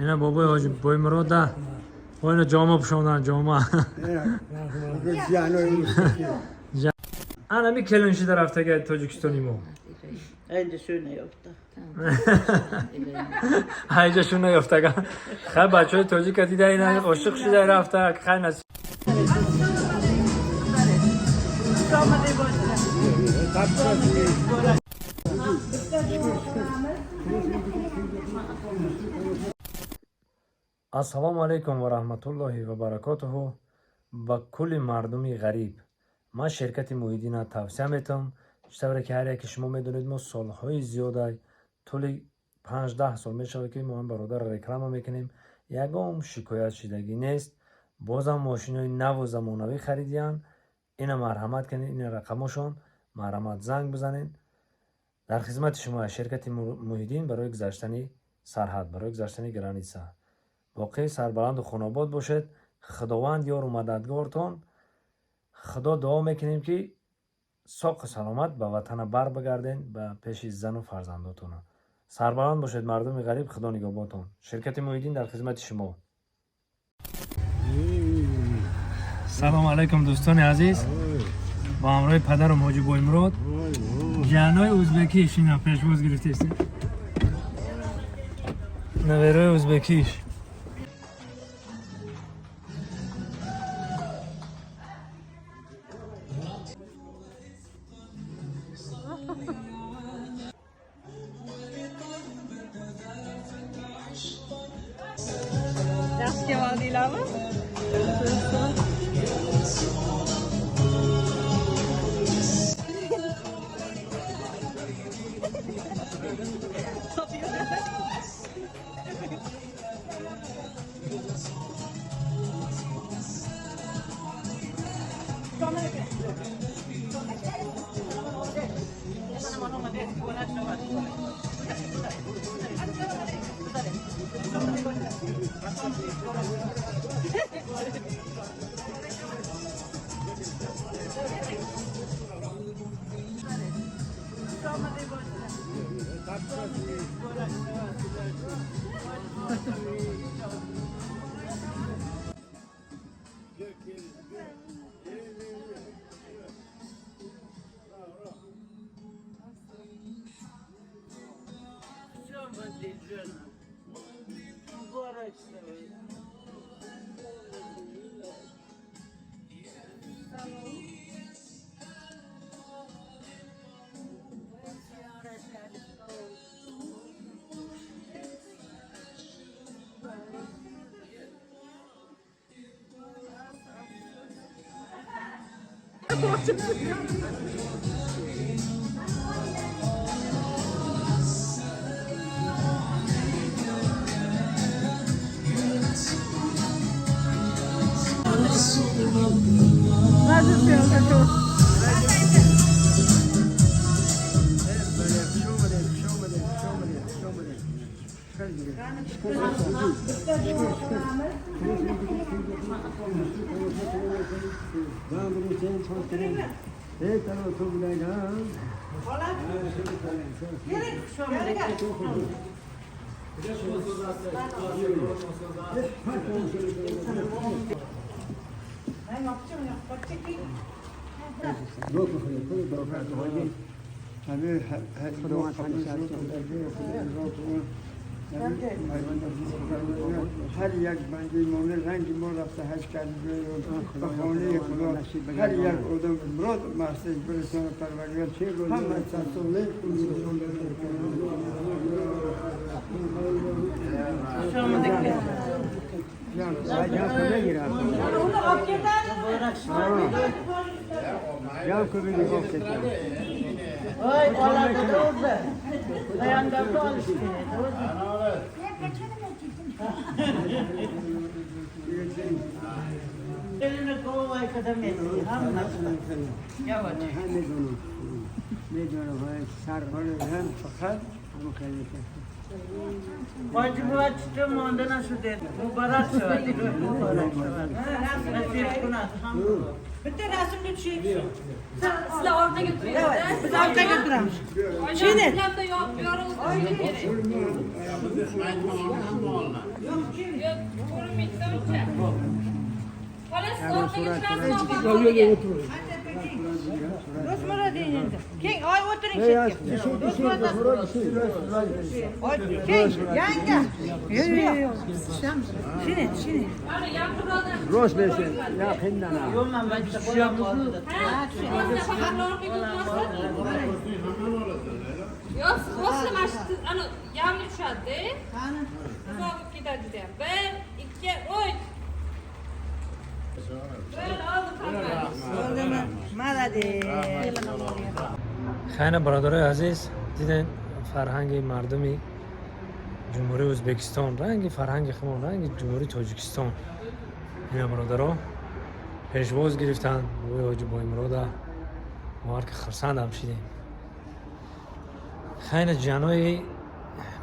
Ина бобои ҳоҷи Боймурод да. Бо ина ҷома пӯшондан, ҷома. Ана ми келин шида рафтага Тоҷикистони мо. Энди шуна ёфта. Ҳайҷа шуна ёфтага. Хай бачаҳои тоҷика дида ина ошиқ шида рафта. Хай насиб. Ассалому алайкум ва раҳматуллоҳи ва баракотуҳу ба кулли мардуми ғариб. Ман ширкати Муҳиддина тавсия метавам. Чӣ тавре ки ҳар яке шумо медонед, мо солҳои зиёда, тӯли 5-10 сол мешавад, ки мо ҳам бародарро реклама мекунем. Ягон шикоят шидагӣ нест. Бозам мошинои наву замонавӣ харидиянд. Ина марҳамат кунед, ина рақамошон, марҳамат занг бизанед. Дар хизмати шумо аст ширкати Муҳиддин барои гузаштани сарҳад, барои гузаштани граница. Боқӣ сарбаланду хонобод бошед. Худованд ёру мададгортон. Худо дуо мекунем, ки соқу саломат ба ватана бар бигарден, ба пеши зану фарзандотона. Сарбаланд бошед, мардуми ғариб, Худо нигоҳботон. Ширкати Муҳиддин дар хизмати шумо. Салому алайкум, дӯстони азиз. Бо ҳамроҳи падарам ҳоҷи Боймурод, ҷанои узбекиш ина пешвоз гирифтест. Наверои узбекиш. Yaxshi keldinglarmi? Муборак шавед. هر یک بنده مومن رنگ ما رفته حج کرد به خانه خدا، هر یک آدم مراد مقصد برسانه پروردگار همه سرساله. Муборак шавед. Voy, bolada o'zi. Payg'ambarni olish kerak, o'zi. Elini qovay qadam etdi, hammasi. Yavash. میدونم سر هم فقط Hoji buva chiqib monda nashud muborak shavad, muborak shavad. Nasib kunat. Bitta rasmga tushaylik. Sizlar orqaga turinglar. Biz orqaga turamiz. Shuni. Sizlarda yorug' o'tishi kerak. Yo'q, ko'rinmaydi uncha. Xola, siz orqaga turasizmi? Yo'q, yo'q, Do'stmurod endi. Keng, oy o'tiring chetga. Do'stmurod. Oy, keng, yanga. Yo'q, yo'q, yo'q. Shuni, shuni. Mana yaqinroqdan. Rost bersin. Yaqindan. Yo'q, man bitta qo'yib qoldi. Ha, faqat orqaga o'tirasiz. Yo'q, siz o'zsiz mana shu ana yamni tushadi-da. Uzoq bo'lib ketadi judayam. 1 2 3. Bir oldi hamma. Bo'ldimi? Молодец. Хайна, бародарои азиз, диден, фарҳанги мардуми Ҷумҳурии Ӯзбекистон ранги фарҳанги хумон, ранги Ҷумҳурии Тоҷикистон. Ина, бародаро, пешвоз гирифтанд бобои ҳоҷи Боймурода. Мо ҳар ки хурсандам шидем. Хайна, ҷанои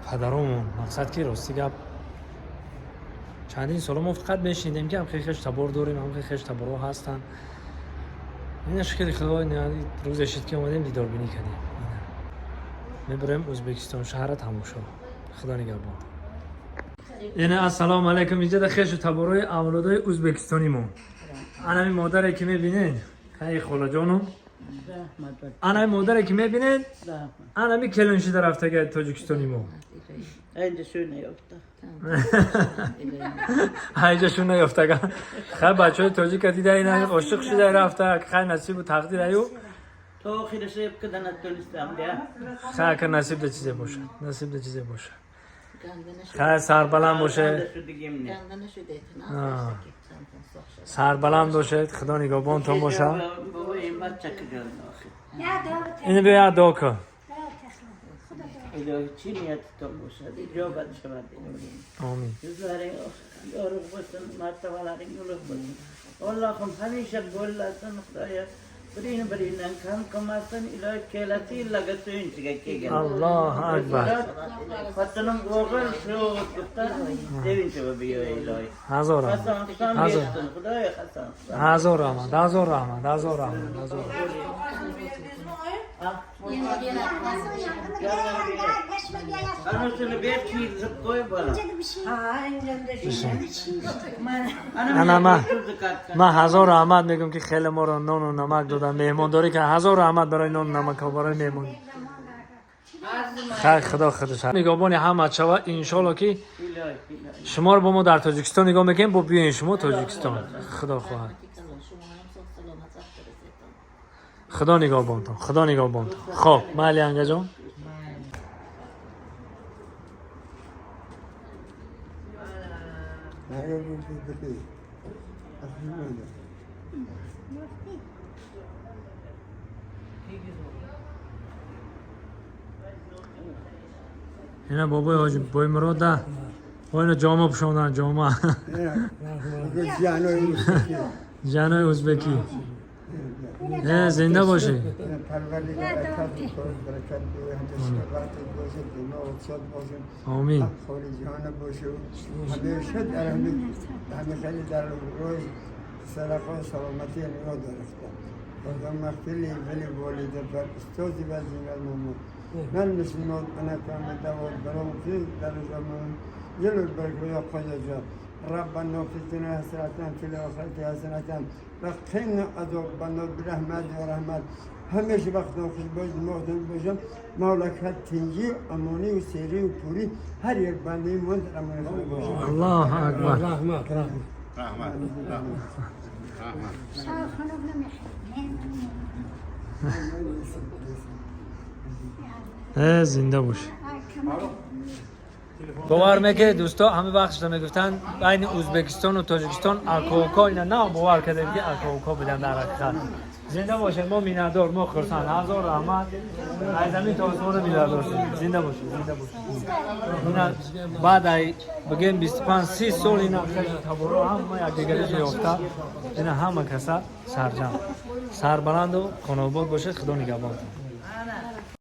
падаромон, мақсад ки, рости гап, чандин сола мо фақат мешунидем, ки ҳамхел хеш табор дорем, ҳамхел хеш таборҳо ҳастанд. Ина, шукри Худо, рӯзе шуд, ки омадем, дидорбинӣ кардем. Ина. Мебарем Ӯзбекистон шаҳра тамошо. Худо нигаҳбон. Ина, ассалому алайкум, инҷа да хешу таборҳои авлодои ӯзбекистони мо. Анами модаре, ки мебинед, хай, холаҷонум, Rahmat. Анами модаре, ки мебинед, Rahmat. Анами келиншида рафтага тоҷикистони мо. Endi shuni yo'qda. Ҳайҷа шу наёфтага. Хай, бачаҳои тоҷика дида, ина ошиқ шуда рафта. Хай, насибу тақдир аю. То охири шепkadan attolisam ya. Хай, ака, насибда чизе бошад, насибда чизе бошад. Хай, сарбаланд бошед. Shu digimni. Сарбаланд бошед, Худо нигаҳбонтон бошад. Bu bachcha qilgan oxir. Ини биё, дуо кун. Ilohi, chi niyati bo'lsa, ijobat shavad. Омин. Yuzlaring yorug' bo'lsin, martabalaring ulug' bo'lsin. Allohim hamisha bo'llasin, Xudoyo. Birini biridan kam qilmasin, ilohi, kelasi yillarga suyunchiga kelgin. Allohu akbar. Xotinim o'g'il shu sevinchi bu ilohi. Ҳазор раҳмат. Hasan Husan Hazor. bersin, Xudoyo, Hasan Husan. Ҳазор раҳмат, ҳазор раҳмат, ҳазор раҳмат, ҳазор раҳмат. Ana shuni ber, kiygizib qo'y bolam. Ha, endi Mana Ana ma. Tuzni katta. Ман ҳазор раҳмат мегӯм, ки хеле моро нону намак доданд, меҳмондорӣ кард. Ҳазор раҳмат барои нону намакҳо, барои меҳмон. Хайр, Худо худаш нигаҳбони ҳама шава, иншолло, ки Ilohi, ilohi. шуморо бо мо дар Тоҷикистон нигоҳ мекунем, бо биёен шумо Тоҷикистон, Худо хоҳад. Худо нигаҳбонтон, Худо нигаҳбонтон. Хоб, майли, ангаҷон. Hayır, bu bu değil. Aslında. Ина, бобои ҳоҷи Боймурода ина ҷома пӯшондан, ҷома. Bu Cano'yu ҷанои ӯзбекӣ. Э, зинда бошӣ. Parvardigar برکت بده همیشه وقت باشه دماغ شاد باشه. Омин. خالی جهان باشه، همیشه در همه همه خیلی در روز صدقه و سلامتی نگاه دارفته خدا مغفر ولی والده بر استاد و زینت مامان من مسلمان انا کامل دواد برام في در زمان جلو البركة يا قجا. ربنا في الدنيا حسنة، في الآخرة حسنة وقنا عذاب النار برحمت یا رحمت. همیشه وقت خوش باش، دماغتون باشم مالک تنگی امانی و سری و پوری هر یک بنده من در امان خدا باشه. Аллоҳу акбар. Rahmat, rahmat. Rahmat, rahmat. Rahmat. Э, зинда бош. Бовар мекунед, дӯсто, ҳама вақтшда мегуфтанд, байни Ӯзбекистону Тоҷикистон ака-уко. Ина на бовар кардем, ки ака-уко буданд дар ҳақиқат. Зинда бошед, мо миннатдор, мо хурсанд. Ҳазор раҳмат, аз замин то осмона миннатдор шудем. Зинда бошед, зинда бошед. Ина баъд ай бигем 25-30 сол ина хешу таборо ҳама якдигариша ёфта, ина ҳама каса сарҷам, сарбаланду хонобод бошед. Худо нигаҳбонтон.